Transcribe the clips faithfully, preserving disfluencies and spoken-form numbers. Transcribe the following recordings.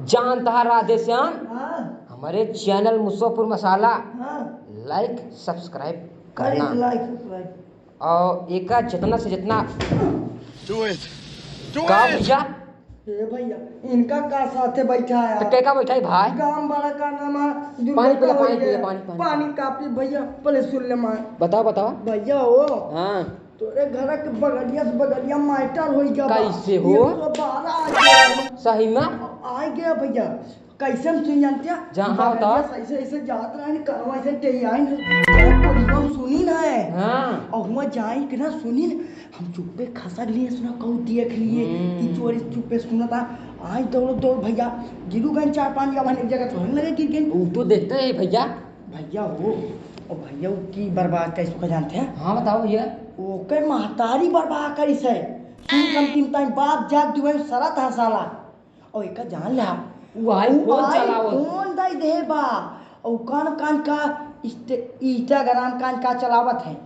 जानत हा राधेश्याम, हाँ। हमरे channel मुसोपुर मसाला हाँ। Like subscribe अरे, करना। Like subscribe। और एका जितना से जितना Do it। Do का it। भैया? ए भैया, इनका का साथे बैठा है तो आप? केका बैठा है भाई? गांव बड़ा का नाम है, पानी दुर्घटना पिला, हो पानी गया। पिला, पानी, पानी, पानी पानी। का पी भैया, पहले सुन ले मार। बताओ, बताओ। भैया हो। हाँ। तोरे घर के बगलिया से बगलिया matter होई गया बा। कैसे हो? एक सौ बारह आ गया। सही में? आ गया भैया। कैसे हम सुन जानते हैं? जहाँ बगलिया बताओ। से ऐसे, ऐसे जात रहे न, कनवा ऐसे टेढ़ाइन है। कोई हम सुनी ना है। हाँ। और हुआ जाई के ना सुनी न, हम चुप्पे खसक लिए, सुना कहू देख लिए हम्म। कि चोरी चुप्पे सुनता। आई दौड़ दौड़ भैया, गिरू गन चार पाँच जगह, एक जगह तो हम लगे गिर गए। ऊ तो देखते है भैया। भैया हो, ओ भैया, उ की बर्बाद कइस ओका जानते हैं? हाँ, बताओ भैया। ओकर महतारी बर्बाद कइस है। सुन कम तीन टाइम बाप जात दुआई सरत है साला। और एका जान ला। उ iPhone उ चलावत। iPhone दे दे बा। और कान कान का इस्ट-, Instagram कान का चलावत है।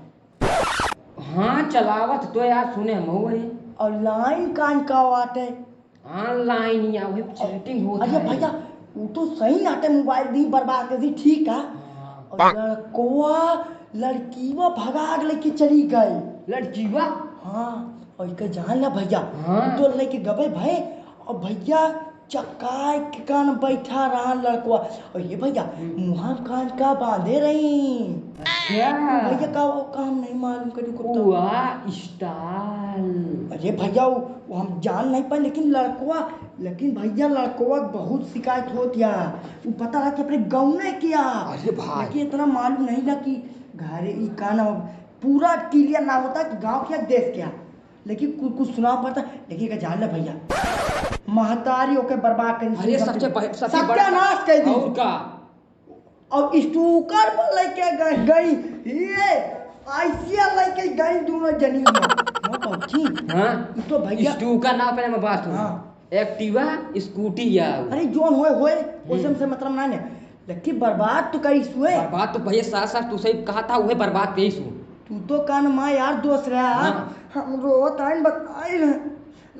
हाँ, चलावत तो यार सुने हम वही। और line कान का बाटे। Online ही आवे, chatting होत अरे है। भैया, उ तो सही नाटे mobile दी बर्बाद कर दी, ठीक है। हाँ। और लड़कवा, लड़कीवा भगा के लेके चली गई। लड़कीवा? हाँ, और के जान ला भैया, हाँ। उ तो लेके गबे भाई, और भैया चकाए के कान बैठा रहा लड़कवा। और ये भैया, हम्म। मुहा कान का बांधे रही। अच्छा। भैया का वो काम नहीं मालूम करी कुत्ता। हुआ style। अरे भैया, वो, वो हम जान नहीं पाए, लेकिन लड़कवा, लेकिन भैया लड़कवा बहुत शिकायत होत या। वो पता रहा कि अपने गाँव में किया। अरे भाई। लेकिन इतना मालूम नहीं ना कि घरे ई का नाम, पूरा clear ना होता कि गाँव क्या देश क्या। लेकिन कुछ, कुछ सुनाव पड़ता, लेकिन का जान ले भैया, महतारी ओके बर्बाद करी। अरे सबसे पह-, सबसे बड़ा सत्यानाश कर दी। और का? और स्टूकर पर लेके गई, गई, ये आइसिया लेके गई दोनों जनी। वो पहुंची। हाँ? ई तो भैया स्टूकर ना, पहले मैं बात सुन। हाँ। Activa, scooty या। अरे जोन होए, होए, हम्म। ओसे हमसे मतलब ना ने। लेकिन बर्बाद तो करी सुए। बर्बाद तो भैया साथ साथ तू सही कहा था, उहे बर्बाद करी सु। तू तो कान माँ यार दोस्त रहा। हाँ। हम रोत आइन बताई रहे।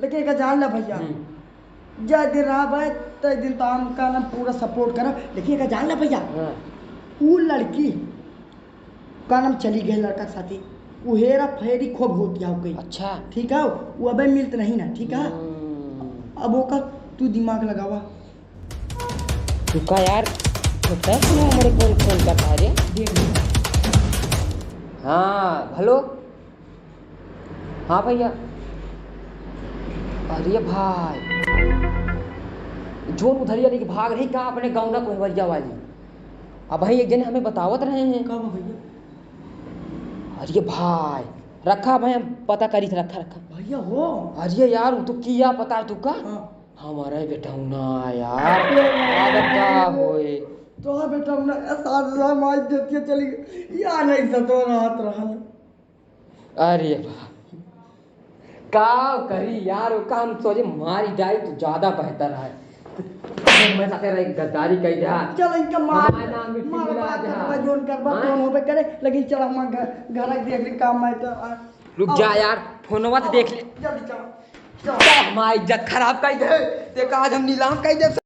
लेकिन एक जान ला भैया, हम्म। जय दिन रहा भाई, तय दिन तो हम का नाम पूरा support करब। लेकिन एक जान ला भैया, हाँ। ऊ लड़की का नाम चली गई लड़का के साथी, ऊ हेरा फेरी खूब होती है गई। अच्छा। ठीक है, वो अबे मिलत नहीं ना, ठीक है? हम्म। अब ओका तू दिमाग लगावा। तू का यार, होता है सुनो हमारे कौन फोन करता है रे? देख ले। हाँ, hello। हाँ भैया। अरे भाई, जोन उधरिया लेके भाग रही का अपने गाँव ना कोहबरिया वाली। अब भाई एक जने हमें बतावत रहे हैं। का बा भैया? अरे भाई, रखा भाई, हम पता करी थे, रखा, रखा। भैया हो? अरे यार, वो तो किया पता है तू का? हाँ। हमारा बेटौना यार, अरे आदत का होए। तो बेटौना का साथ साथ मार देती चली गई। यार, नहीं सतो रात रहल। अरे बाप। का करी यार, ओका हम सोचे मारी डाई तो ज्यादा बेहतर है। मैं साथे रह गद्दारी कई द्या। चल इनका मार, हमारे नाम भी मार ठीक बात रहा करबा, है। जोन करबा, हाँ? जोन होबे करे, लेकिन चल हम घर, घर देख ली काम में तो, आ, रुक जा आओ। यार, फोनवा तो आओ, देख ले। जल्दी चलो, चलो। हमारी इज्जत खराब कई दे, देखा आज हम नीलाम कई दे।